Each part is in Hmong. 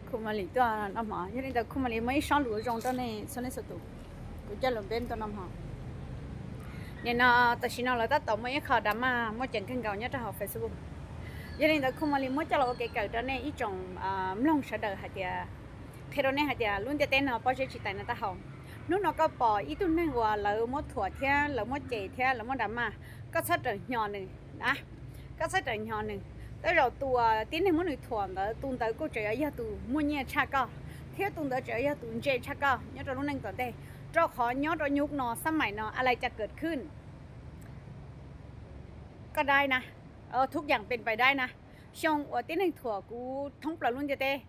Khu Malis tuaj noj hmo, yog li ntawd Khu Malis muaj ib sob lus zoo rau nej txhua leej txhua tus. Kuv coj lus npe tuaj noj hmo. Nim no tam sim no lawv tab tom muaj ib qho drama muaj ceem kawg nkaus nyob rau hauv Facebook. Yog li ntawd Khu Malis muab coj los ua kev kawm rau nej ib tsoom mloog sawv daws hais tias, qhia rau nej hais tias lub ntiaj teb no pob zeb tsis tais no taub hau. Hnub no koj pom ib tug neeg uas lawv muab thuam thiab lawv muab cem thiab lawv muab drama, koj txhob rawm hnyo nws na. Koj txhob rawm hnyo nws. Tej zaum tus uas tib neeg muab nws thuam ntawd, tus ntawd kuj tseem yuav yog tus muaj nyiaj tshaj koj, thiab tus ntawd tseem yuav yog tus ntse tshaj koj nyob rau lub neej tom ntej. Rau qhov nyob rau nyuj no xab mais no a lai cas kawm khwj. Koj dai na, thub yam pes pais dai na. Xyoo uas tib neeg thuam kuv thoob plaws lub ntiaj teb,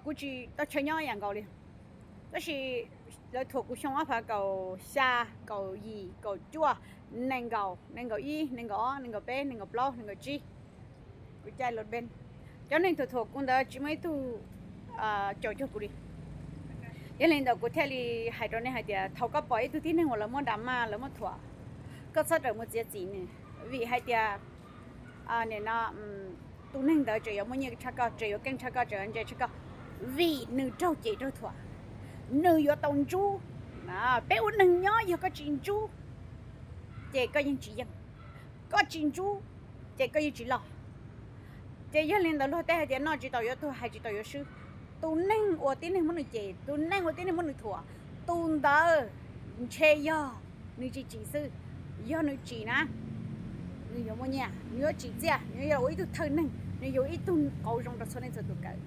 kuv tsis tau chaw nyob yam nkaus li. Tab sis lawv thuam kuv xyoo ob phav kaum xya, kaum yim, kaum cuaj, nees nkaum, nees nkaum ib, nees nkaum ob, nees nkaum peb, nees nkaum plaub, nees nkaum tsib. Kuv cai lus npe, cov neeg thuam thuam kuv ntawd tsis muaj ib tug caum cuag kuv li. Yog li ntawd kuv thiaj li hais rau nej hais tias thaum koj pom ib tug tib neeg uas lawv muab drama lawv muab thuam, koj txhob rawm mus txiav txim nws, vim hais tias nim no tus neeg ntawd tseem yuav muaj nyiaj tshaj koj, tseem yuav keej tshaj koj, tseem yuav ntse tshaj koj, vim nws raug cem raug thuam, nws yuav tau ntsub. Peb ua neeg nyob yog koj tsis ntsub ces koj yeej tsis yeej, koj tsis ntsub ces koj yeej tsis loj. Ces yog li ntawd luag tej hais tias noj tsis tau yuav tuag, hais tsis tau yuav swb. Tus neeg uas tib neeg muab nws cem, tus neeg uas tib neeg muab nws thuam, tus ntawd ntshe yog nws tsis tsim xwb. Yog nws tsim na, nws yuav muaj nyiaj, nws yuav tsim txiaj, nws yuav ua ib tug thawj neeg, nws yuav ua ib tug qauv zoo rau txhua leej txhua tus kawm.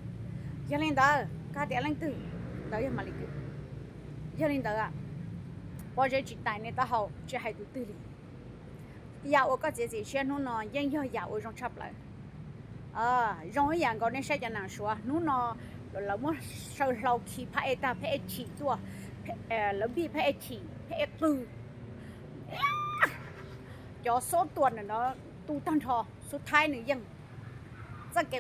Yog li ntawd koj hais tias leej twg, ntawd yog Malis Kws. Yog li ntawd, pob zeb tsis tais nej taub hau, tsis hais tus twg li. Yam uas koj txiav txim siab hnub no yeej yog yam uas zoo tshaj plaws. Zoo ib yam nkaus nej saib cov nam suav hnub no, lawv muab saw hlau khi phab ej tag, phab ej chim tuaj, lawv npij phab ej chim, phab ej qw. Cov xob tua ntawm no tu tag nrho, xub thaib nws yeej. Txoj kev